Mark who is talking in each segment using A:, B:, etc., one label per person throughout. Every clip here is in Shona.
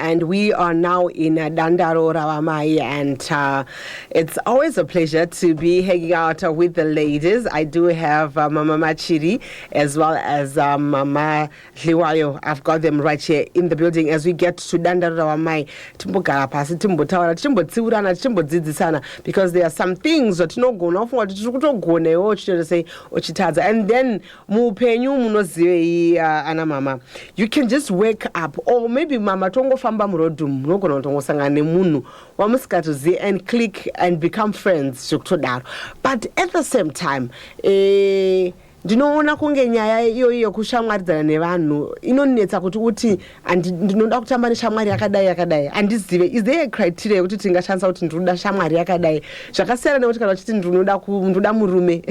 A: And we are now in Dandaro Ravamai, and it's always a pleasure to be hanging out with the ladies. I do have Mama Machiri as well as Mama Liwayo. I've got them right here in the building as we get to Dandaro Ravamai. Timbogara pasi, timbotaura, tichimbotsiurana, tichimbodzidzisana, because there are some things zvatinogona kufunga kuti tiri kutogona, iwe uchitoita sei, uchitadza. And then muupenyu munozivei, ana mama, you can just wake up, or maybe mama tongofamba murodhi, munogona kutongosangana nemunhu wamusikatozivi and click and become friends zvekutodaro. But at the same time, ndinoona kunge nyaya iyoyi yokushamwaridzana nevanhu inonetsa kuti uti ndinoda kutamba neshamwari yakadai yakadai. Handizive, is there a criteria yekuti tingashandisa kuti ndinoda shamwari yakadai? Zvakasiyana nekuti kana uchiti ndinoda murume,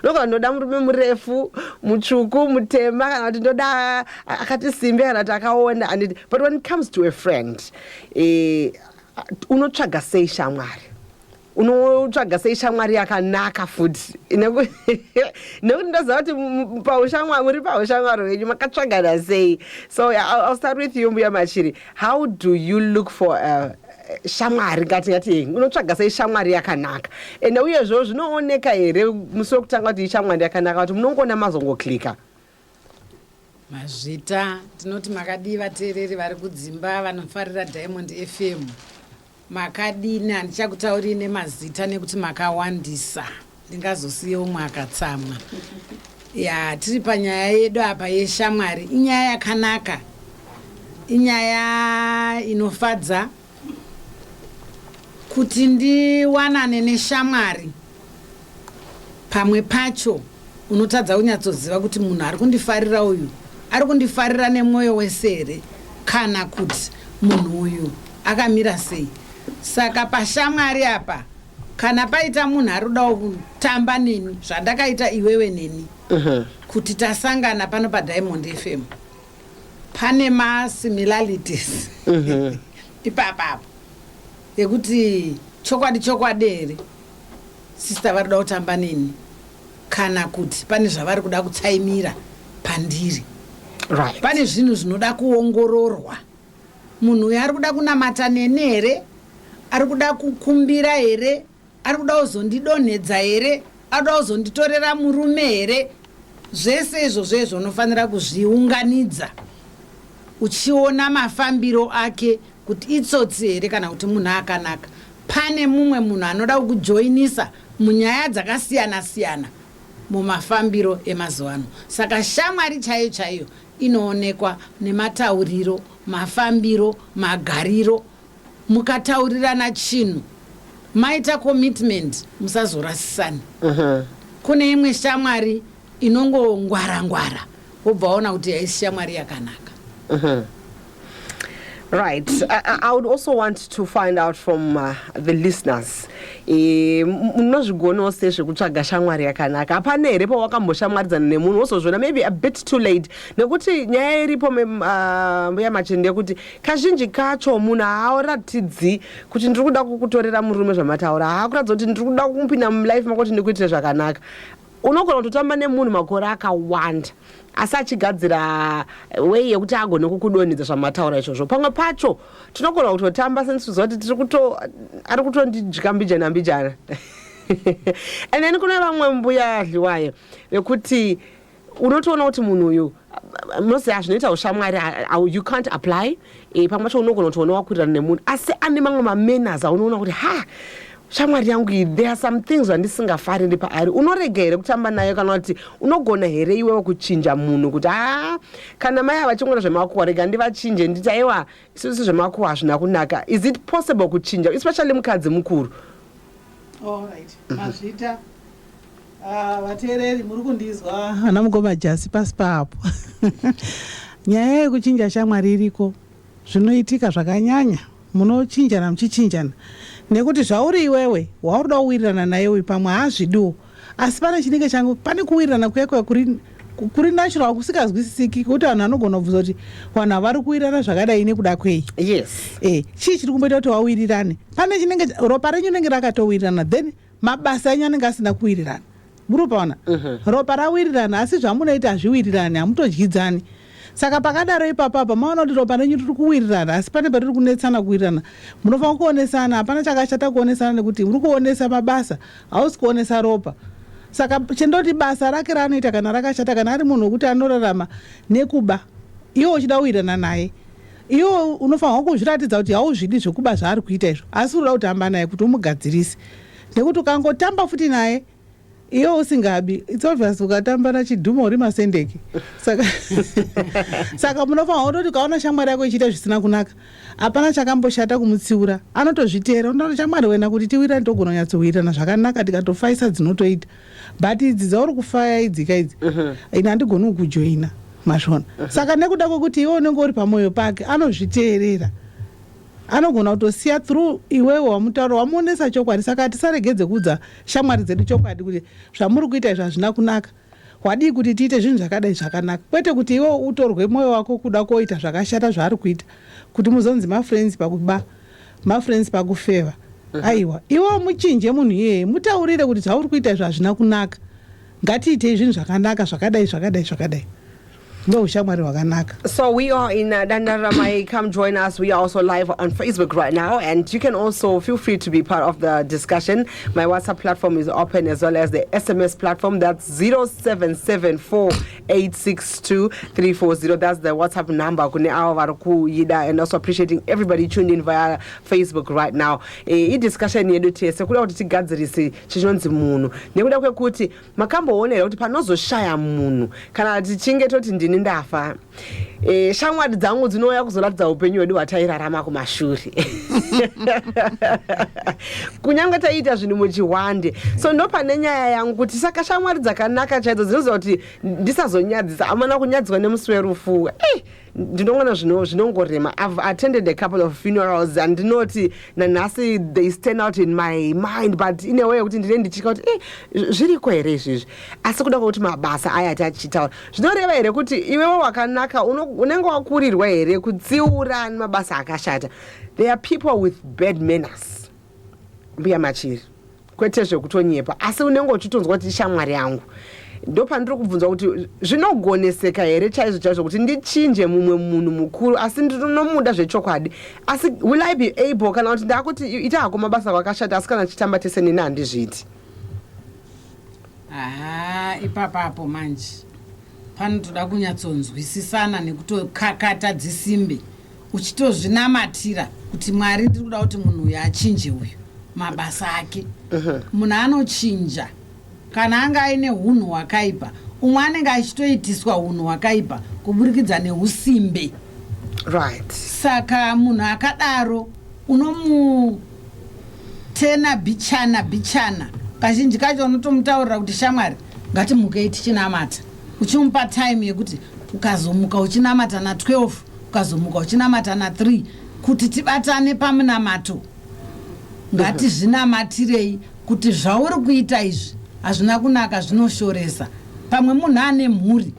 A: unogona ndinoda murume murefu, mutsvuku, mutema, kana kuti ndoda akati simbe, kana kuti akaonda, anditi? But when it comes to a friend, unotsvaga sei shamwari? Unotsvaga sei shamwari yakanaka futi? Nekuti ndoziva kuti muri paushamwari hwenyu makatsvagana sei. So yeah, I'll start with you, Mbuya Machiri. How do you look for a shamwari? Ngati unotsvaga sei shamwari yakanaka? Ende uyezvo zvinooneka here musi wekutanga kuti ishamwari yakanaka, kuti munongoona mazongoklika?
B: Mazvita. Tinoti makadii, vateereri vari kudzimba vanofarira Diamond FM? Makadini? Handichakutauri nemazita nekuti makawandisa, ndingazosiye umwe akatsamwa. Ya, tiri panyaya yedu apa yeshamwari. Inyaya yakanaka, inyaya inofadza kuti ndiwanane neshamwari. Pamwe pacho unotadza kunyatsoziva kuti munhu ari kundifarira uyu ari kundifarira nemwoyo wese here, kana kuti munhu uyu akamira sei. Saka pashamwari apa, kana paita munhu ari kudawo kutamba neni zvandakaita iwewe neni, kuti tasangana pano paDiamond FM, pane masimilarities ipapapo ekuti chokwadi chokwadi here sister vari kuda kutamba neni, kana kuti pane zvavari kuda kutsaimira pandiri? Pane zvinhu zvinoda kuongororwa. Munhu uyu ari kuda kunamata neni here? Ari kuda kukumbira here? Ari kuda kuzondidonhedza here? Ari kuda kuzonditorera murume here? Zvese izvozvo izvo unofanira kuzviunganidza uchiona mafambiro ake kuti itsotsi here kana kuti munhu akanaka. Pane mumwe munhu anoda kukujoinisa munyaya dzakasiyana siyana mumafambiro emazuva ano. Saka shamwari chaiyo chaiyo inoonekwa nematauriro, mafambiro, magariro. Mukataurirana chinhu, maita commitment, musazorasisani. Kune imwe shamwari inongongwara ngwara, wobva waona kuti haisi shamwari yakanaka.
A: Right. I would also want to find out from the listeners. Munozvigonawo sei zvekutsvaga shamwari yakanaka? Hapana here pawakamboshamwaridzana nemunhu wozozviona maybe a bit too late? Nekuti nyaya iripo, Mbuya Machiri, ndeyekuti kazhinji kacho munhu haaratidzi kuti ndiri kuda kukutorera murume zvamataura. Haakuratidza kuti ndiri kuda kupinda mulife mako kuti ndikuitire zvakanaka. Unogona kutotamba nemunhu makore akawanda, asi achigadzira way yekuti agone kukudonhedza zvamataura izvozvo. Pamwe pacho tinogona kutotamba sendisuziva kuti tiri kuto ari kutondidya mbijana mbijana. And then kune vamwe, Mbuya Dliwayo, vekuti unotoona kuti munhu uyu, munoziva zvinoita ushamwari, you can't apply. Pamwe pacho unogona kutoona wakurirana nemunhu, asi ane mamwe mamanners aunoona kuti, ha, shamwari yangu iyi, there are some things zvandisingafariri paari. Unorega here kutamba nayo, kana kuti unogona here iwewe kuchinja munhu kuti, ha, kana mai avachingona zvemakuhwa, rega ndivachinje, nditi, aiwa, isusu zvemakuhwa hazvina kunaka? Is it possible kuchinja, especially mukadzi mukuru?
C: Alright, mazvita. Ah, vateereri muri kundizwa, ana mukoma Jasi pasi papo. Nyaya yekuchinja shamwari iriko, zvinoitika zvakanyanya. Munochinjana muchichinjana nekuti zvauri iwewe wauri kuda kuwirirana naye uyu pamwe haazvidiwo, asi pane chinenge changu, pane kuwirirana kuya kuya kuri natural, kusikazwisisiki, kuti vanhu vanogona kubvunza kuti vanhu havari kuwirirana zvakadai nekuda kwei? Chii chiri kumboita kuti wawirirane? Pane chinenge ropa renyu rinenge rakatowirirana, then mabasa enyu anenge asina kuwirirana. Muri kupaona? Ropa rawirirana, asi zvamunoita hazviwirirani, hamutodyidzani. Saka pakadaro ipapo apa maona kuti ropa renyu riri kuwirirana, asi pane pariri kunetsana kuwirirana. Munofanira kuonesana, hapana chakashata kuonesana nekuti uri kuonesa mabasa, hausi kuonesa ropa. Saka chendoti basa rake raanoita kana rakashata, kana ari munhu wekuti anorarama nekuba, iwe uchida kuwirirana naye, iwe unofanirwa kuzviratidza kuti hauzvidi zvekuba zvaari kuita izvo, asi uri kuda kutamba naye kuti umugadzirise. Nekuti ukangotamba futi naye iwe usingabi, it's obvious ukatamba nachidhuma uri masendeke. Saka munofanirwa kutoti ukaona shamwari yako ichiita zvisina kunaka, hapana chakamboshata kumutsiura, anotozviteera. Unoona shamwari wena kuti tiwirirane, togona kunyatsowirirana zvakanaka, tikatofaisa dzinotoita. But idzi dzauri kufaya idzika idzi, ini handigoni kukujoina, mazvona. Saka nekuda kwekuti iwe unenge uri pamwoyo pake, anozviteerera, anogona kutosiya through iwewe wamutaura, wamuonesa chokwadi. Saka hatisaregedze kuudza shamwari dzedu chokwadi kuti zvamuri kuita izvi hazvina kunaka, wadii kuti tiite zvinhu zvakadai zvakanaka, kwete kuti iwe utorwe mwoyo wako kuda koita zvakashata zvaari kuita, kuti muzonzi mafriends pakuba, mafriends pakufeva. Aiwa, iwe muchinje munhu iyeye, mutaurire kuti zvauri kuita izvi hazvina kunaka, ngatiitei zvinhu zvakanaka zvakadai zvakadai zvakadai. Ndo ushamwari hwakanaka.
A: So we are in Dandaro Ramai. Come join us. We are also live on Facebook right now, and you can also feel free to be part of the discussion. My WhatsApp platform is open as well as the SMS platform. That's 0774862340. That's the WhatsApp number. Kune avo vari kuida, and also appreciating everybody tuned in via Facebook right now. I discussion yedu tese kuda kuti tigadzirise chinonzi munhu, nekuda kwekuti makamboona here kuti panozoshaya munhu, kana tichinge toti ndini ndafa, shamwari dzangu dzinouya kuzoratidza upenyu hwedu hwatairarama kumashure, kunyange taiita zvinhu muchihwande. So ndo pane nyaya yangu kuti saka shamwari dzakanaka chaidzo dzinoziva kuti ndisazonyadzisa amana kunyadziswa nemusi werufu, ndinoona zvinongorema. I've attended a couple of funerals and ndinoti nanhasi they stand out in my mind, but in a way yekuti ndine ndichitya kuti zviriko here izvizvi. Asi kuda kwekuti mabasa aya atiachitaura, zvinoreva here kuti iwewe wakanaka unenge wakurirwa here kutsiura mabasa akashata? There are people with bad manners, Mbuya Machiri, kwete zvekutonyepa, asi unenge uchitonzwa kuti ishamwari yangu. Ndo pandiri kubvunzwa kuti zvinogoneseka here chaizvo chaizvo kuti ndichinje mumwe munhu mukuru, asi ndinomuda zvechokwadi, asi will I be able, kana kuti ndakuti ita hako mabasa kwakashata, asi kana tichitamba tese nini handizviiti?
B: Aha, ipapapo manje panotoda kunyatsonzwisisana nekutokakata dzisimbe, uchitozvinamatira kuti Mwari, ndiri kuda kuti munhu uyu achinje uyu mabasa ake. Munhu anochinja kana anga aine unhu hwakaipa. Umwe anenge achitoitiswa unhu hwakaipa kuburikidza neusimbe. Saka munhu akadaro unomutena bichana bichana. Kazhinji kacho unotomutaurira kuti shamwari, ngatimukei tichinamata, uchimupa time yekuti ukazomuka uchinamata na12, ukazomuka uchinamata na3, kuti tibatane pamunamato. Ngatizvinamatirei kuti zvauri kuita izvi hazvina kunaka, zvinoshoresa. Pamwe munhu ane mhuri,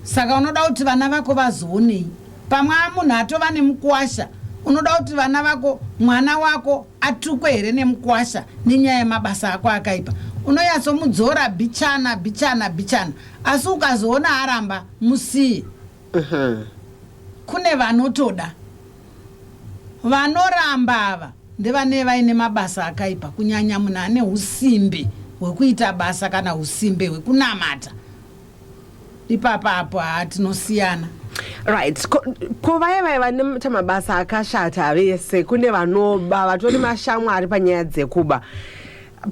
B: saka unoda kuti vana vako vazoonei? Pamwe munhu atova nemukwasha, unoda kuti vana vako, mwana wako atukwe here nemukwasha nenyaya yemabasa ako akaipa? Unonyatsomudzora bichana bichana bichana, asi ukazoona aramba, musiye. Kune vanotoda, vanoramba ava ndevane vaine mabasa akaipa, kunyanya munhu ane usimbe hwekuita basa kana usimbe hwekunamata. Ipapa apo haa, tinosiyana.
A: Right. Ko vaya vaya vanoita mabasa akashata vese, kune vanoba, vatori mashamwari panyaya dzekuba,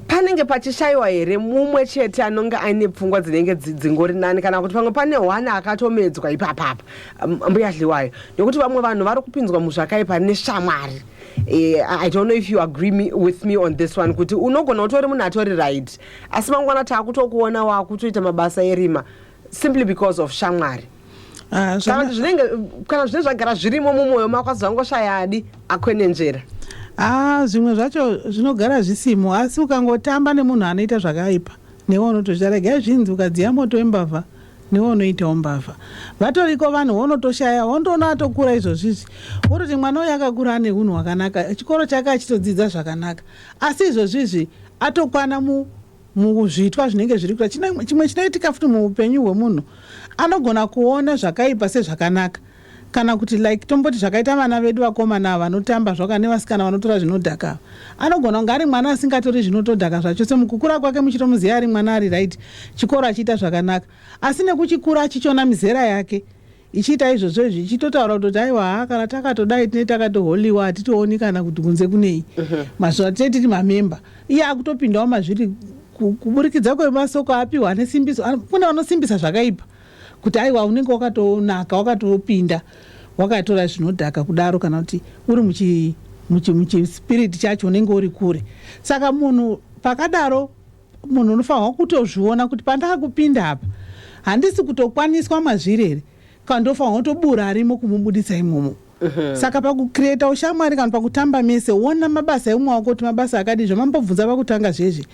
A: panenge pachishayiwa here mumwe chete anonge aine pfungwa dzinenge dzingori nani, kana kuti pamwe pane hwana akatomedzwa ipapapa, Mbuya Dliwayo? Nekuti vamwe vanhu vari kupinzwa muzvakaipa neshamwari. I don't know if you agree with me on this one, kuti unogona kutori munhu atori right, asi mangwana taakutokuona waakutoita mabasa erima simply because of shamwari.
C: Ah,
A: kana kuti zvinenge, kana zvinenge zvagara zvirimo mumwoyo mako, asi zvangoshayadi akwenenzvera.
C: Ah, zvimwe zvacho zvinogara zvisimo, asi ukangotamba nemunhu anoita zvakaipa, newe unotozvita. Regai zvinzi ukadziya moto wembavha, newe unoitawo mbavha. Vatoriko vanhu vonotoshaya, wondoona atokura izvozvizvi, wototi mwana uyu akakura ane unhu hwakanaka, chikoro chake achitodzidza zvakanaka, asi izvozvizvi atokwana mu Muzviitwa zvinenge zviri kuita, chimwe chinoitika futi muupenyu hwemunhu, anogona kuona zvakaipa sezvakanaka, kana kuti like tomboti zvakaita vana vedu vakomana ava vanotamba zvaka nevasikana vanotora zvinodhaka. Anogona kunge ari mwana asingatori zvinotodhaka zvachose mukukura kwake, muchitomuziva ari mwana ari right, chikoro achiita zvakanaka, asi nekuchikura achichiona mizera yake ichiita izvozvo izvi, ichitotaura kutoti aiwa, ha, kana takatodai tine takatoholiwa, hatitooni kana kuti kunze kunei. Mazuva tine tiri mamemba, iye akutopindawo mazviri kuburikidza kwemasoko apiwa ane simbiso. Kune vanosimbisa zvakaipa kuti aiwa, unenge wakatonaka wakatopinda wakatora zvinodhaka kudaro, kana kuti uri muchispiriti chacho, unenge uri kure. Saka munhu pakadaro, munhu unofanirwa kutozviona kuti pandakupinda apa handisi kutokwaniswa mazviri here, kana ndofanirwa kutobura arimo kumubudisa imomo. Saka pakucreata ushamwari kana pakutamba mese, ona mabasa eumwe wako kuti mabasa akadii, zvamambobvunza pakutanga zvezvi,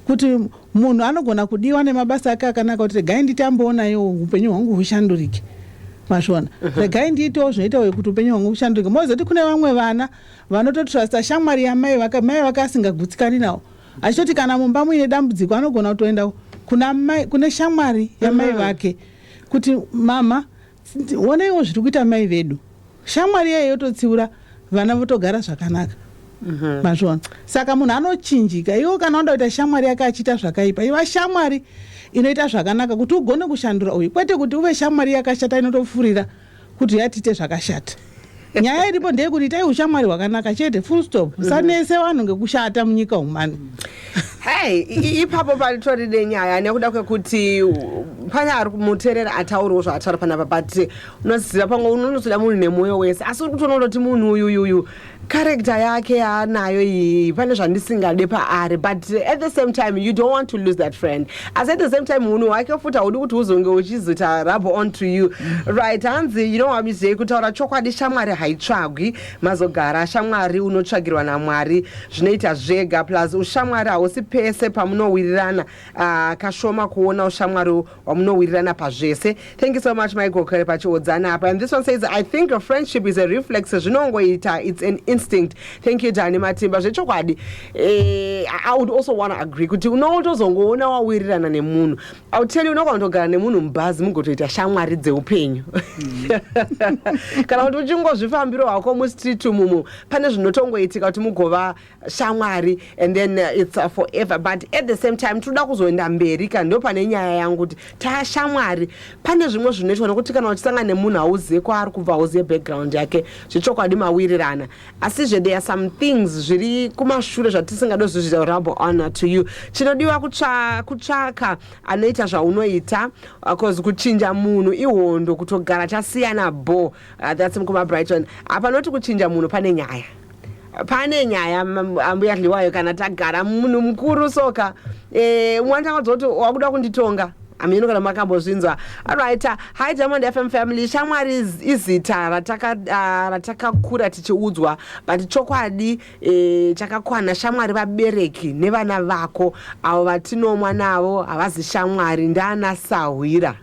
C: kuti munhu anogona kudiwa nemabasa ake akanaka, kuti regai nditamboonaiwo upenyu hwangu hushandurike. Mazviona? Regai ndiitewo zvinoita kuti upenyu hwangu hushandurike. Mozoti kune vamwe vana vanototrusta shamwari yamai vake, mai vake asingagutsikani nawo, achitoti kana mumba muine dambudziko anogona kutoenda kuna mai, kune shamwari yamai vake kuti, "Mama, onaiwo zviri kuita mai vedu." Shamwari iyayo yototsiura vana, votogara zvakanaka. Mazviona? Saka munhu anochinjika. Iwo kana unoda kuita shamwari yake achiita zvakaipa, iva shamwari inoita zvakanaka kuti ugone kushandura uyu, kwete kuti uve shamwari yakashata inotofurira kuti yatiite zvakashata. Nyaya iripo ndeyekuti itai ushamwari hwakanaka chete, full stop. Usanese vanhu ngekushata munyika umani.
A: Hei, ipapo paritori nenyaya nekuda kwekuti pane ari kumuteerera atauriwo zvaataura panapa, but unoziva pamwe unonotoda munhu nemwoyo wese, asi uri kutoona kutoti munhu uyuyuyu character yake yaanayo iyi, pane zvandisingade paari, but at the same time you don't want to lose that friend, asi at the same time unhu hwake futi haudi kuti uzonge uchizoita rub on to you, right? Hanzi, you know what, kutaura chokwadi, shamwari haitsvagwi, mazogara. Shamwari unotsvagirwa naMwari, zvinoita zvega. Plus ushamwari hausi pese pamunowirirana. Kashoma kuona ushamwari hwamunowirirana pazvese. Thank you so much, Michael Kere pachiodzana apa. And this one says, "I think a friendship is a reflex, zvinongoita, it's an instinct." Thank you, Dani Matimba. Zvechokwadi, I would also want to agree kuti unotozongoona wawirirana nemunhu. I would tell you, unogona kutogara nemunhu mubhazi mugotoita shamwari dzeupenyu, kana kuti uchingozvifambiro hwako mustreet umumu, pane zvinotongoitika kuti mugova shamwari and then it's forever. But at the same time tinoda kuzoenda mberi ka, ndo pane nyaya yangu kuti tashamwari, pane zvimwe zvinoitwa nekuti kana uchisangana nemunhu hauzive kwaari kubva, hauzive background yake. Zvechokwadi mawirirana, asizve there are some things zviri kumashure zvatisingadozozviita rub on to you. Chinodiwa kutsvaka anoita zvaunoita, 'cause kuchinja munhu ihondo, kutogara tasiyana bo. That's Mukoma Brighton. Hapanoti kuchinja munhu, pane nyaya, pane nyaya, ambuya Dliwayo. Kana tagara munhu mukuru soka, umwe kuti wakuda kunditonga, hameno kana makambozvinzwa. Alright, hi Diamond FM family. Shamwari izita ratakakura tichiudzwa, but chokwadi chakakwana, shamwari vabereki nevana vako. Avo vatinomwa navo havazi shamwari, ndana sahwira.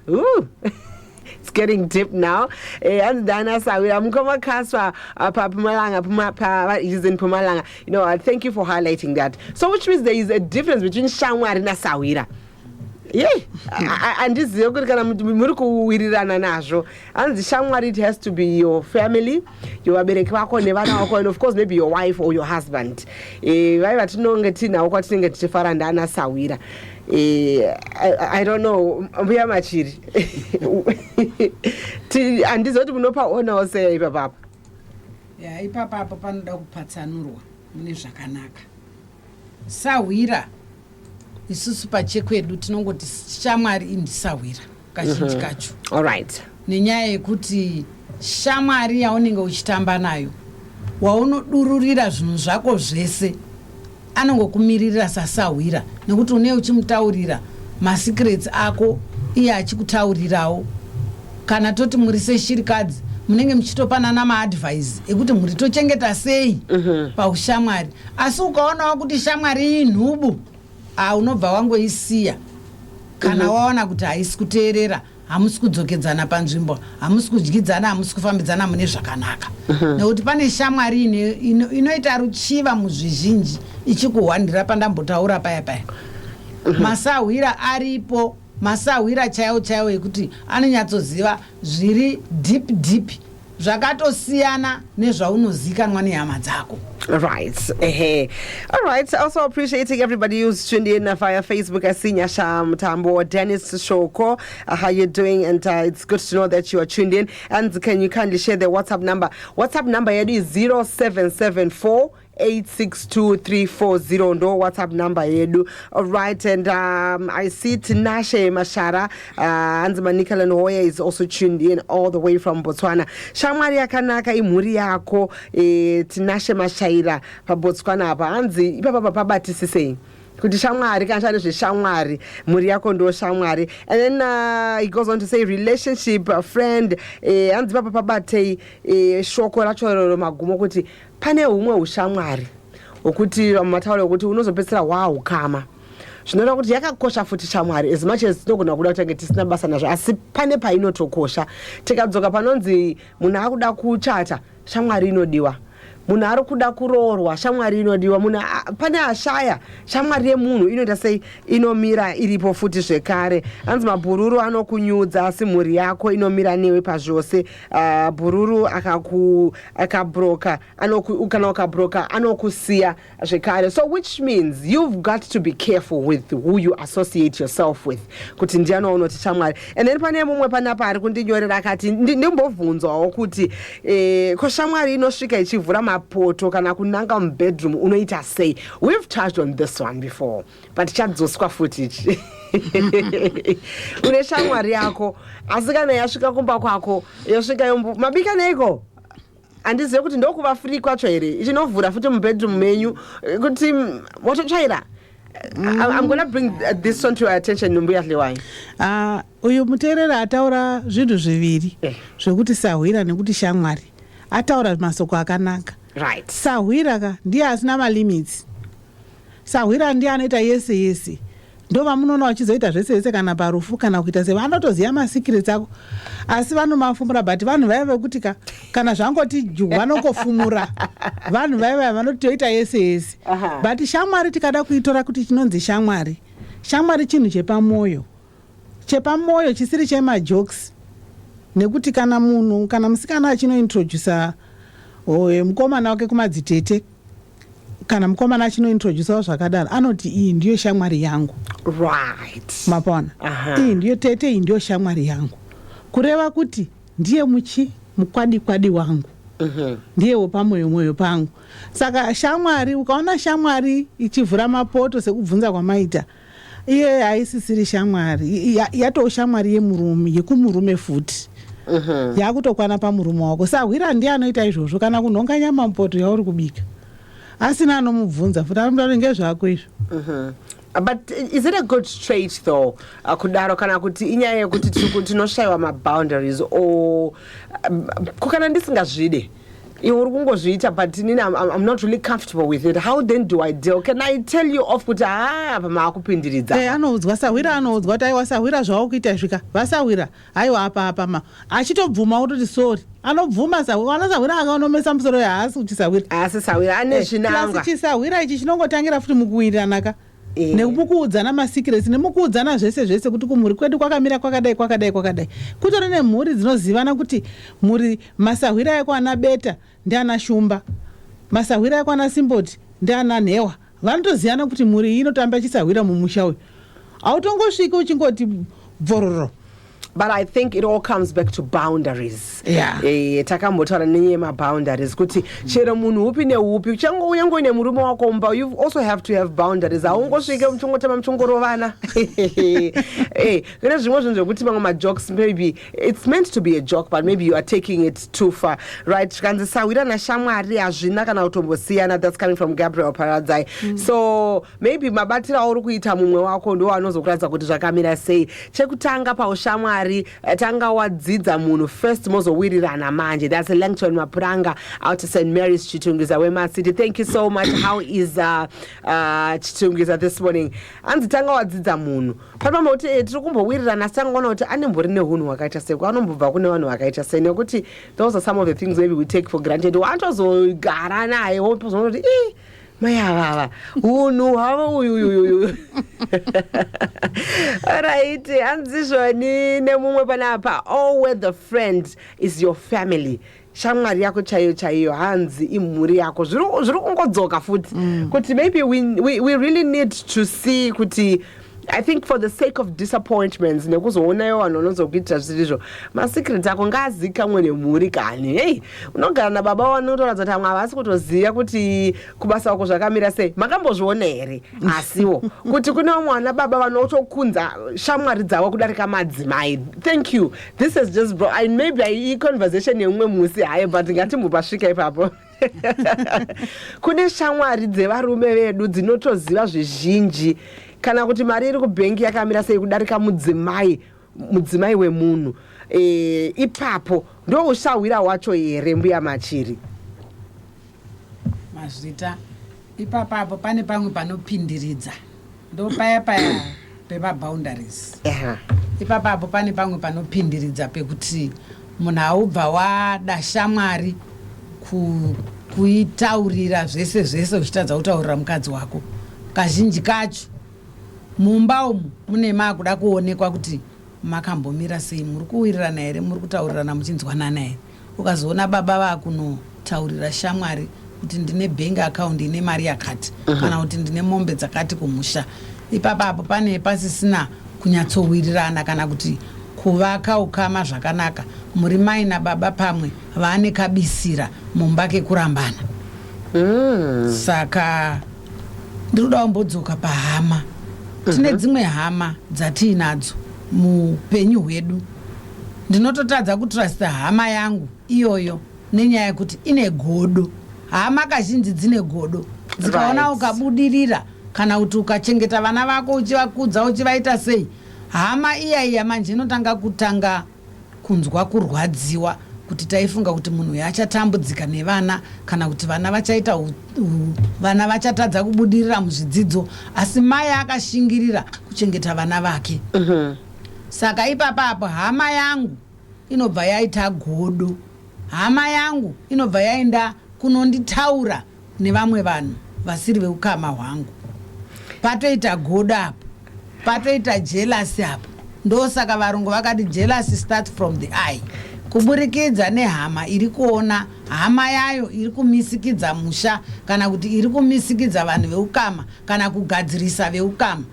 A: It's getting deep now. Hanzi ndana sahwira. Mukoma Kaswa paPumalanga, he's in Pumalanga. Thank you for highlighting that. So which means there is a difference between shamwari nasahwira. Ye, handizive kuti kana muri kuwirirana nazvo. Hanzi shamwari, it has to be your family, your vabereki vako nevana vako, and of course maybe your wife or your husband. Vai vatinonge tiinavo kwatinenge tichifara ndana sahwira. I don't know, mbuya Machiri, handizivi kuti munopaonawo sei ipapapo.
B: Ya, ipapapo panoda kupatsanurwa mune zvakanaka. Sahwira, isusu pachekwedu tinongoti shamwari indisahwira kazhinji kacho, nenyaya yekuti shamwari yaunenge uchitamba nayo, waunodururira zvinhu zvako zvese, anongokumiririra sasahwira, nekuti unee uchimutaurira masecrets ako, iye achikutaurirawo. Kana toti muri seshirikadzi, munenge muchitopanana maadvice ekuti mhuri tochengeta sei paushamwari. Asi ukaonawo kuti shamwari inhubu, a, unobva wangoisiya kana waona kuti haisi kuteerera, hamusi kudzokedzana panzvimbo, hamusi kudyidzana, hamusi kufambidzana mune zvakanaka, nekuti pane shamwari inoita ruchiva muzvizhinji ichikuhwandira pandambotaura paya paya. Masahwira aripo, masahwira chaiwo chaiwo ekuti anonyatsoziva zviri deep deep, zvakatosiyana nezvaunozikanwa nehama dzako.
A: Right. Hey. All right. Also appreciating everybody who's tuned in via Facebook. I see Nyasha Mutambo, Dennis Shoko. How you doing? And it's good to know that you are tuned in. And can you kindly share the WhatsApp number? WhatsApp number yedu is 0774 862340, ndo WhatsApp number yedu. Alright, and I see Tinashe Mashara, anzi Manikalan Hoya is also tuned in all the way from Botswana. Shamwari yakanaka imhuri yako. Tinashe Mashaira paBotswana apa, hanzi ipapa pabatisisei kuti shamwari, kana shane zveshamwari, mhuri yako ndo shamwari. And then he goes on to say relationship, friend. Hanzi papa pabatei shoko racho roro magumo kuti pane humwe ushamwari hwekuti matauro ekuti unozopedzisira hwaukama, zvinoreva kuti yakakosha futi shamwari, as much as tinogona kuda kutange tisina basa nazvo, asi pane painotokosha. Tikadzoka panonzi munhu akuda kuchata, shamwari inodiwa. Munhu ari kuda kuroorwa, shamwari inodiwa. Munhu pane ashaya, shamwari yemunhu inoita sei? Inomira iripo futi zvekare. Hanzi mabhururu anokunyudza, asi mhuri yako inomira newe pazvose. Bhururu akabroka, kana ukabroka anokusiya zvekare. So which means you've got to be careful with who you associate yourself with, kuti ndiani waunoti shamwari. And then pane mumwe panapa ari kundinyorera akati ndimbobvunzwawo kuti ko shamwari inosvika ichivhura mapoto kana kunanga mubedroom, unoita sei? We've touched on this one before, but chadzoswa futi ichi. Une shamwari yako, asi kana yasvika kumba kwako, yosvika mabika neiko, handizive kuti ndokuva free kwacho here, ichinovhura futi mubedroom menyu, kuti watotsvaira. I'm gonna bring this one to your attention, Mbuya Hliwai.
C: Ah, uyu muteereri ataura zvinhu zviviri zvekuti sahwira nekuti shamwari. Ataura masoko akanaka. Sahwira ka ndiye asina malimits. Sahwira ndiye anoita yese yese, ndo vamunoona vachizoita zvese zvese, kana parufu kana kuita se vanotoziva masecrets ako, asi vanomafumura. But vanhu vaiva vekuti ka kana zvangoti ju, vanongofumura. Vanhu vaiva vanoti toita yese yese. But shamwari, tikada kuitora kuti chinonzi shamwari, shamwari chinhu chepamwoyo, chepamwoyo chisiri chemajokes, nekuti kana munhu, kana musikana achinointrodusa mukomana wake kumadzitete, kana mukomana achinointrodusawo zvakadaro, anoti, "Iyi ndiyo shamwari yangu." Mapona? "Iyi ndiyo tete, iyi ndiyo shamwari yangu," kureva kuti ndiye muchi mukwadi-kwadi wangu, ndiye wepamwoyo mwoyo pangu. Saka shamwari, ukaona shamwari ichivhura mapoto sekubvunza kwamaita, iye haisisiri shamwari, yatoo shamwari yemurume, yekumurume futi, yakutokwana pamurume wako. Sahwira ndiye anoita izvozvo, kana kunhonga nyama mupoto yauri kubika asina anomubvunza futi, anomuta kuti ngezvako izvo.
A: But is it a good trait though, kudaro, kana kuti inyaya yekuti tinoshayiwa maboundaries, or ko kana ndisingazvide, iwe uri kungozviita, but inini I'm not really comfortable with it? How then do I deal? Can I tell you off kuti ha, apa maakupindiridza?
C: Anoudzwa sahwira, anoudzwa kuti aiwa sahwira, zvaukuita svika vasahwira, aiwa apa apa ma achitobvuma kutoti sorry, anobvuma sahwira. Ana sahwira akaonomesa musoro, haasi kuti sahwira.
A: Asi sahwira ane zvinangwa.
C: Plus chisahwira ichi chinongotangira futi mukuwirirana ka, nemukuudzana masecrets, nemukuudzana zvese zvese, kuti kumhuri kwedu kwakamira kwakadai, kwakadai, kwakadai. Kutori nemhuri dzinozivana kuti mhuri masahwira ekwana Beta ndiana Shumba, masahwira ekwana Simboti ndiana Nhewa. Vanotoziyana kuti mhuri iyi inotamba chisahwira mumusha uyu. Hautongosviki uchingoti bvororo.
A: But I think it all comes back to boundaries.
C: Yeah.
A: Takambotaura nenyaya yemaboundaries kuti chero munhu upi neupi, unyange uine murume wako mumba, you also have to have boundaries. Haungosvike muchingotamba, muchingorovana. Kune zvimwe zvinhu zvekuti mamwe majokes, maybe it's meant to be a joke, but maybe you are taking it too far, right? Zvikanzi sahwira nashamwari hazvina kana kutombosiyana. That's coming from Gabriel Paradzai. So maybe mabatiro auri kuita mumwe wako ndo anozokuratidza kuti zvakamira sei. Chekutanga paushamwari, tanga wadzidza munhu first, mozowirirana manje. That's Langton Mapuranga out to St Mary's, Chitungwiza Wema City. Thank you so much. How is Chitungwiza this morning? Hanzi tanga wadzidza munhu panopamba kuti tiri kumbowirirana, asi tangaona kuti anembori neunhu hwakaita sei, anombobva kune vanhu vakaita sei, nekuti those are some of the things maybe we take for granted. Watozogara naye wotozoona kuti ii. Mai avava unhu hwavo uyuyuyuyu. Alright, hanzizvoni nemumwe panapa, all where the friend is your family, shamwari yako chaiyo chaiyo hanzi imhuri yako. Zviri kungodzoka futi kuti maybe we really need to see kuti, I think, for the sake of disappointments nekuzoonayo vanhu vanozokuitira zvisiri masecret ako ngaazikamwe nemhuri kani. Hei, unogara nababa vanotoratidza kuti amwe havasi kutoziva kuti kubasa kwako zvakamira sei. Makambozviona here asiwo kuti kune vamwe vana baba vanotokunza shamwari dzavo kudarika madzimai? Thank you. This is just bro, maybe iconversation yemumwe musi hayo, but ngatimbopasvika ipapo. Kune shamwari dzevarume vedu dzinotoziva zvizhinji kana kuti mari iri kubhengi yakamira sei kudarika mudzimai wemunhu. Ipapo ndo usahwira hwacho here, mbuya Machiri?
B: Mazvita. Ipapapo pane pamwe panopindiridza, ndo paya paya pemaboundaries. Ipapapo pane pamwe panopindiridza pekuti munhu haubva wada shamwari kuitaurira zvese zvese uchitadza kutaurira mukadzi wako. Kazhinji kacho mumba umu mune maakuda kuonekwa kuti makambomira sei, muri kuwirirana here, muri kutaurirana muchinzwanana here. Ukazoona baba vakunotaurira shamwari kuti ndine bank account ine mari yakati kana kuti ndine mombe dzakati kumusha, ipapapo pane pasisina kunyatsowirirana kana kuti kuvaka ukama zvakanaka. Muri mai nababa, pamwe vaane kabisira mumba kekurambana. Saka ndiri kuda kumbodzoka pahama. Tine dzimwe hama dzatiinadzo muupenyu hwedu, ndinototadza kutrusta hama yangu iyoyo nenyaya yekuti ine godo. Hama kazhinji dzine godo. Dzikaona ukabudirira kana kuti ukachengeta vana vako, uchivakudza, uchivaita sei, hama iya iya manje inotanga kutanga kunzwa kurwadziwa kuti taifunga kuti munhu uyu achatambudzika nevana kana kuti vana vachaita vana vachatadza kubudirira muzvidzidzo, asi mai akashingirira kuchengeta vana vake. Saka ipapapo hama yangu inobva yaita godo, hama yangu inobva yaenda kunonditaura nevamwe vanhu vasiri veukama hwangu. Patoita godo apo, patoita jealousy apo. Ndosaka varungu vakati jealousy starts from the eye, kuburikidza nehama iri kuona hama yayo iri kumisikidza musha kana kuti iri kumisikidza vanhu veukama kana kugadzirisa veukama.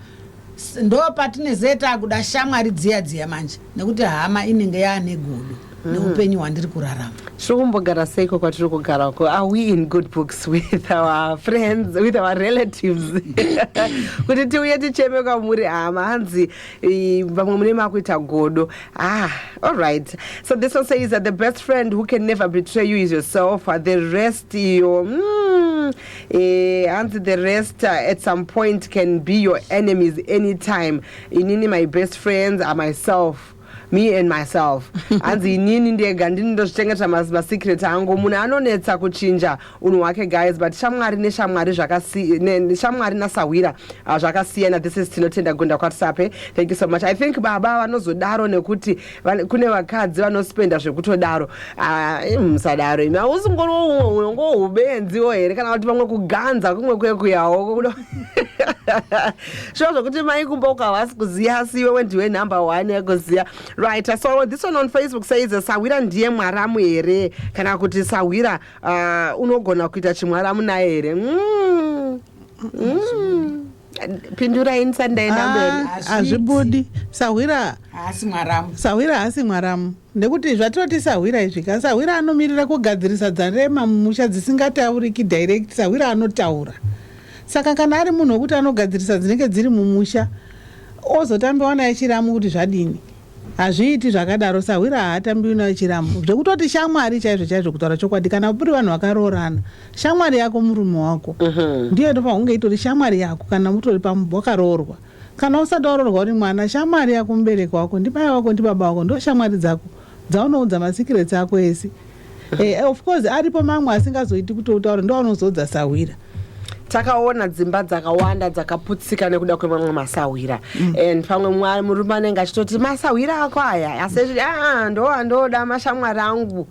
B: Ndo patinezee taakuda shamwari dziya dziya manje, nekuti hama inenge yaane godo neupenyu hwandiri kurarama.
A: Tiri kumbogara seiko kwatiri kugara uko? Are we in good books with our friends, with our relatives, kuti tiuye ticheme kwamuri hama, hanzi vamwe mune makuita godo? Ah, all right. So this one says that the best friend who can never betray you is yourself. The rest iyo, hanzi the rest at some point can be your enemies anytime. Inini my best friends are myself, me and myself. Hanzi inini ndega ndini ndozvichengeta masecret angu. Munhu anonetsa kuchinja unhu hwake, guys, but shamwari neshamwari shamwari nasahwira zvakasiyana. This is Tinotenda Gunda kwaTsape. Thank you so much. I think baba vanozodaro nekuti kune vakadzi vanospenda zvekutodaro. Ah, musadaro imi. Hausingori unongohubenziwo here kana kuti vamwe kuganza kumwe kwekuyawo sure zvokuti mai kumba ukavasi kuziya, asi iwewe ndiwe number one yekuziya. Right, so this one on Facebook says, sahwira ndiye mwaramu here, kana kuti sahwira unogona kuita chimwaramu naye here? Pindurai ndisati ndaenda mberi.
C: Ah, hazvibudi. Sahwira
B: Haasi mwaramu.
C: Sahwira haasi mwaramu, nekuti zvatinoti sahwira izvi ka, sahwira anomirira kugadzirisa dzarema mumusha dzisingatauriki direct. Sahwira anotaura. Saka kana ari munhu wekuti anogadzirisa dzinenge dziri mumusha, ozotambiwa naye chiramu kuti zvadini? Hazviiti zvakadaro. Sahwira haatambiwi naye chiramu. Zvekutoti shamwari chaizvo chaizvo, kutaura chokwadi, kana uri vanhu vakaroorana, shamwari yako murume wako. Ndiyo inofanira kunge itori shamwari yako kana mutori wakaroorwa. Kana usati waroorwa uri mwana, shamwari yako mubereki wako, ndimai wako, ndibaba wako, ndo shamwari dzako dzaunoudza masecrets ako ese. Of course aripo mamwe asingazoiti kuti utaure, ndo anozodza sahwira.
A: Takaona dzimba dzakawanda dzakaputsika nekuda kwemamwe masahwira. And pamwe murume anenge achitoti masahwira ako aya, asi achiti, aa, ndo andoda mashamwari angu.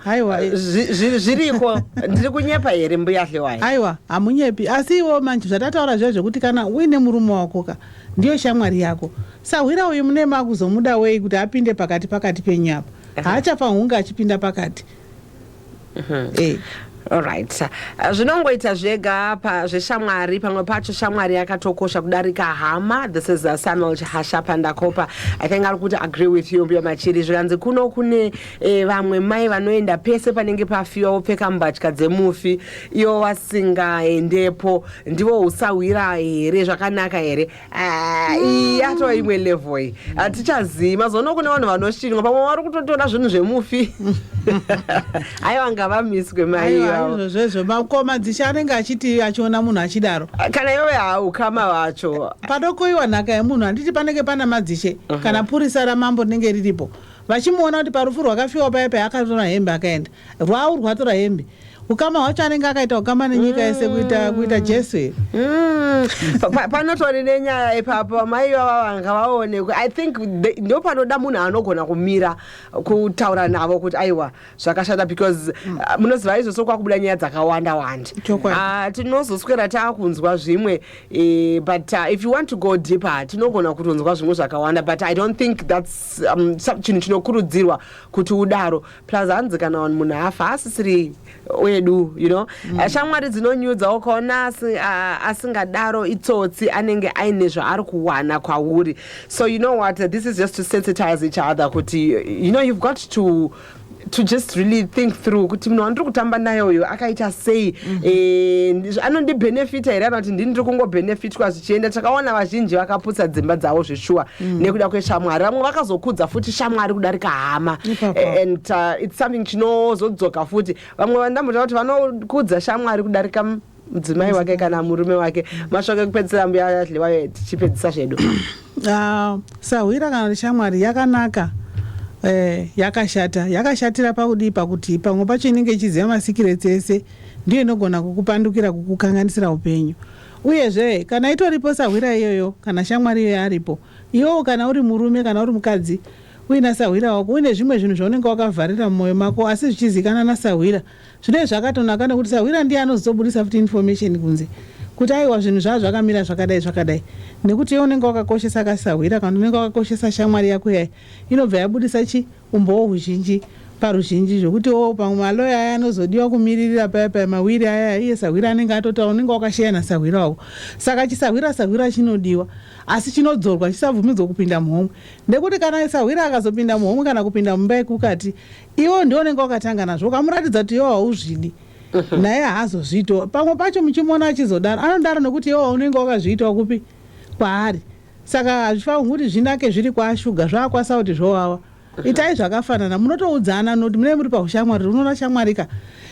C: Aiwa.
A: Zviriko, ndiri kunyepa here, mbuya Hliwayo?
C: Aiwa, hamunyepi. Asi iwo manje zvatataura zviya zvekuti kana uine murume wako ka, ndiyo shamwari yako. Sahwira uyu mune makuzomuda wei kuti apinde pakati penyu apa? Haachafanirwi kunge achipinda pakati.
A: Alright. Zvinongoita zvega pazveshamwari. Pamwe pacho shamwari yakatokosha kudarika hama. This is Samuel Chihasha Pandakopa. I think ari kuti agree with you, mbuya Machiri. Zvikanzi kuno kune vamwe mai vanoenda pese panenge pafiwa, vopfeka mbatya dzemufi, ivo vasingaendepo. Ndivo usahwira here? Zvakanaka here? Ah, iyi yatova imwe level iyi, hatichazivi. Mazuva kune vanhu vanoshinwa, pamwe vari kutotora zvinhu zvemufi. Aiwa, ngavamiswe mai
C: Aiwa,
A: ivavo.
C: Izvozvo makoma dzishe anenge achiti achiona munhu achidaro.
A: Kana iwewe haukama vacho.
C: Padokoiwa nhaka yemunhu, handiti panenge pana madzishe kana purisa ramambo rinenge riripo, vachimuona kuti parufu rwakafiwa paya paya akatora hembe akaenda, rwau rwatora hembe. Ukama hwacho anenge akaita ukama nenyika yese, kuita Jesu here?
A: Panotori nenyaya ipapo. Mai vava vanga vaonekwe. I think ndo panoda munhu anogona kumira kutaura navo kuti aiwa, zvakashata, because munoziva izvozvo kwakubuda nyaya dzakawanda wanda.
C: Chokwadi.
A: Ah, tinozoswera taakunzwa zvimwe, but if you want to go deeper, tinogona kutonzwa zvimwe zvakawanda, but I don't think that's chinhu chinokurudzirwa kuti udaro. Plus hanzi kana munhu afa asisiri wedu. Shamwari dzinonyudza. Ukaona asingadaro itsotsi, anenge aine zvaari kuwana kwauri. So you know what, this is just to sensitize each other kuti you've got to just really think through kuti munhu wandiri kutamba naye uyu akaita sei? Anondibhenefita here, kana kuti ndini ndiri kungobhenefitwa zvichienda? Takaona vazhinji vakaputsa dzimba dzavo zveshuwa nekuda kweshamwari. Vamwe vakazokudza futi shamwari kudarika hama.
C: Ipapo.
A: And it's something chinozodzoka futi. Vamwe vandambotaura kuti vanokudza shamwari kudarika mudzimai wake kana murume wake. Mashoko ekupedzisira, mbuya Dliwayo, tichipedzisa zvedu.
C: Ah, sahwira kana kuti shamwari yakanaka, yakashata. Yakashatira pakudii? Pakuti pamwe pacho inenge ichiziva masecrets ese, ndiyo inogona kukupandukira, kukukanganisira upenyu. Uyezve kana itoripo sahwira iyoyo kana shamwari iyoyo aripo, iwewo kana uri murume kana uri mukadzi uina sahwira wako, uine zvimwe zvinhu zvaunenge wakavharira mumwoyo mako asi zvichizikanwa nasahwira, zvinenge zvakatonaka, nekuti sahwira ndiye anozotobudisa futi information kunze kuti aiwa, zvinhu zvaa zvakamira zvakadai zvakadai, nekuti iwe unenge wakakoshesa kasahwira kana unenge wakakoshesa shamwari yako yai inobva yabudisa chi umbowo huzhinji paruzhinji, zvokuti o pamwe maloya aya anozodiwa kumiririra paya paya mawiri aya, iye sahwira anenge atotaura, unenge wakasheya nasahwira wako. Saka chisahwira, sahwira chinodiwa, asi chinodzorwa, chisabvumidzwa kupinda muhomwe, nekuti kana sahwira akazopinda muhomwe kana kupinda mumba yekukati, iwo ndiwo unenge wakatanga nazvo. Ukamuratidza kuti iwo hauzvidi, naye haazozviitawo. Pamwe pacho muchimuona achizodaro, anodaro nekuti iwo unenge wakazviitawo kupi kwaari. Saka hazvifanirwi kuti zvinake zviri kwaashuga, zvaakwasa kuti zvowawa. Itai zvakafanana, munotoudzana noti munenge muri paushamwari. Unoona shamwari ka,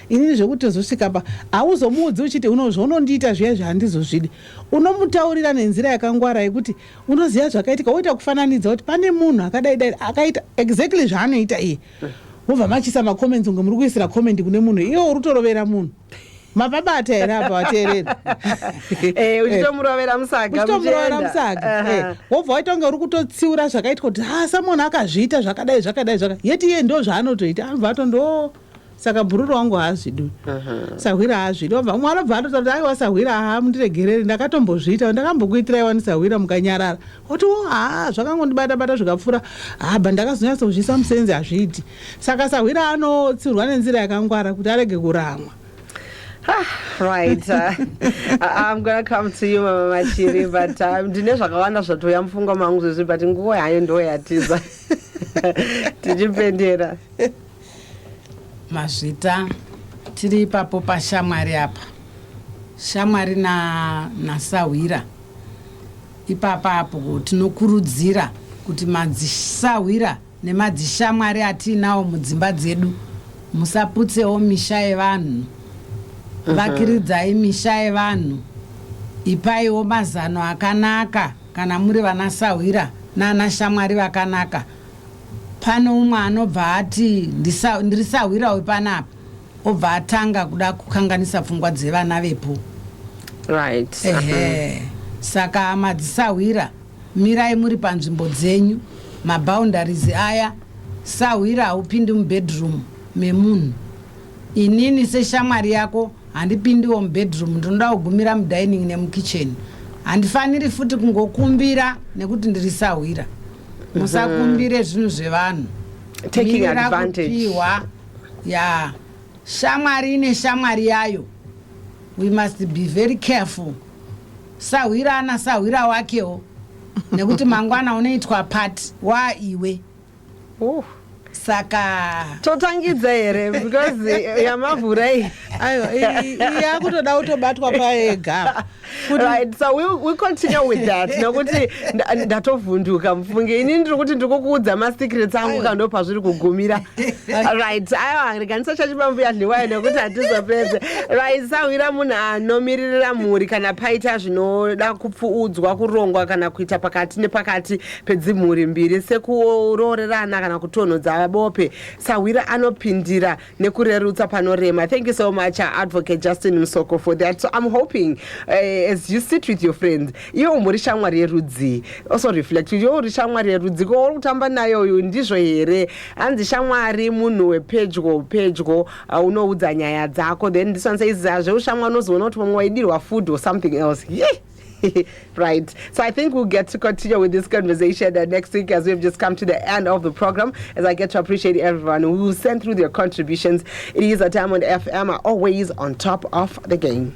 C: inini zvekuti tozosvika pa hauzomuudzi uchiti uno zvaunondiita zviya izvi handizozvidi. Unomutaurira nenzira yakangwara yekuti unoziva zvakaitika, woita kufananidza kuti pane munhu akadai dai akaita exactly zvaanoita iye, wobva machisa macomments unge muri kuisira comment kune munhu, iwe uri kutorovera munhu. Mapabata here apa, vateereri?
A: Uchitomurovera musaga.
C: Uchitomurovera
A: muchienda.
C: Musaga. Wobva waita kunge uri kutotsiura zvakaitwa kuti ha, someone akazviita zvakadai zvakadai zvaka yeti iye ndo zvaanotoita, anobva atondo. Saka bhururu wangu haazvidi, sahwira haazvidi. Wobva umwe anobva atotaura kuti aiwa, sahwira, ha, mundiregerere, ndakatombozviita, ndakambokuitirai wani sahwira, mukanyarara. Oti wo, ha, zvakangondibata bata zvikapfuura, haba ndakazonyatsozviisa musenzi, hazviiti. Saka sahwira anotsiurwa nenzira yakangwara kuti arege kuramwa.
A: Right, I'm gonna come to you, Mama Machiri, but ndine zvakawanda zvatouya mupfungwa mangu zvezvi, but nguva hayo ndo yatiza tichipendera.
B: Mazvita. Tiri ipapo pashamwari apa, shamwari nasahwira ipapa apo, tinokurudzira kuti madzisahwira nemadzishamwari atiinawo mudzimba dzedu, musaputsewo misha yevanhu. Vakiridzai misha yevanhu, ipaiwo mazano akanaka kana muri vanasahwira naanashamwari vakanaka. Pane umwe anobva ati, "Ndiri sahwira wepanapa," obva atanga kuda kukanganisa pfungwa dzevana vepo. Ehe, saka madzisahwira, mirai muri panzvimbo dzenyu, maboundaries aya. Sahwira haupindi mubedroom memunhu. Inini seshamwari yako handipindiwo mubedroom, ndinoda kugumira mudining nemukitchen. Handifaniri futi kungokumbira nekuti ndiri sahwira. Musakumbire zvinhu zvevanhu.
A: Taking
B: Mirira
A: advantage.
B: Kupiwa ya shamwari ine shamwari yayo. We must be very careful. Sahwira ana sahwira wakewo, nekuti mangwana unoitwa pati waiwe.
A: Oh.
B: Saka
A: Totangidza here? Because yamavhura iyi.
C: Aiwa, iyi yakutoda kutobatwa paega.
A: Right, so we continue with that, nokuti ndatovhunduka mufunge. Ini ndiri kuti ndiri kukuudza masecrets angu, kando pazviri kugumira. Right, aiwa, rega ndisachachipambuya dliwayo nekuti hatizopedze. Right, sahwira munhu anomiririra mhuri kana paita zvinoda kupfuudzwa, kurongwa kana kuita pakati nepakati pedzimhuri mbiri, sekuroorerana kana kutonhodza bope. Sahwira anopindira nekurerutsa panorema. Thank you so much, Advocate Justin Msoko, for that. So I'm hoping, as you sit with your friends, iwe umbori shamwari yerudzii? Also reflect, iwe uri shamwari yerudzi ko uri kutamba nayo uyu? Ndizvo here? Hanzi shamwari munhu wepedyo pedyo, unoudza nyaya dzako. Then this one says, zveushamwari unozoona kuti vamwe waidirwa food or something else. Yeah. Right. So I think we'll get to continue with this conversation next week, as we've just come to the end of the program. As I get to appreciate everyone who sent through their contributions. It is a Diamond FM, always on top of the game.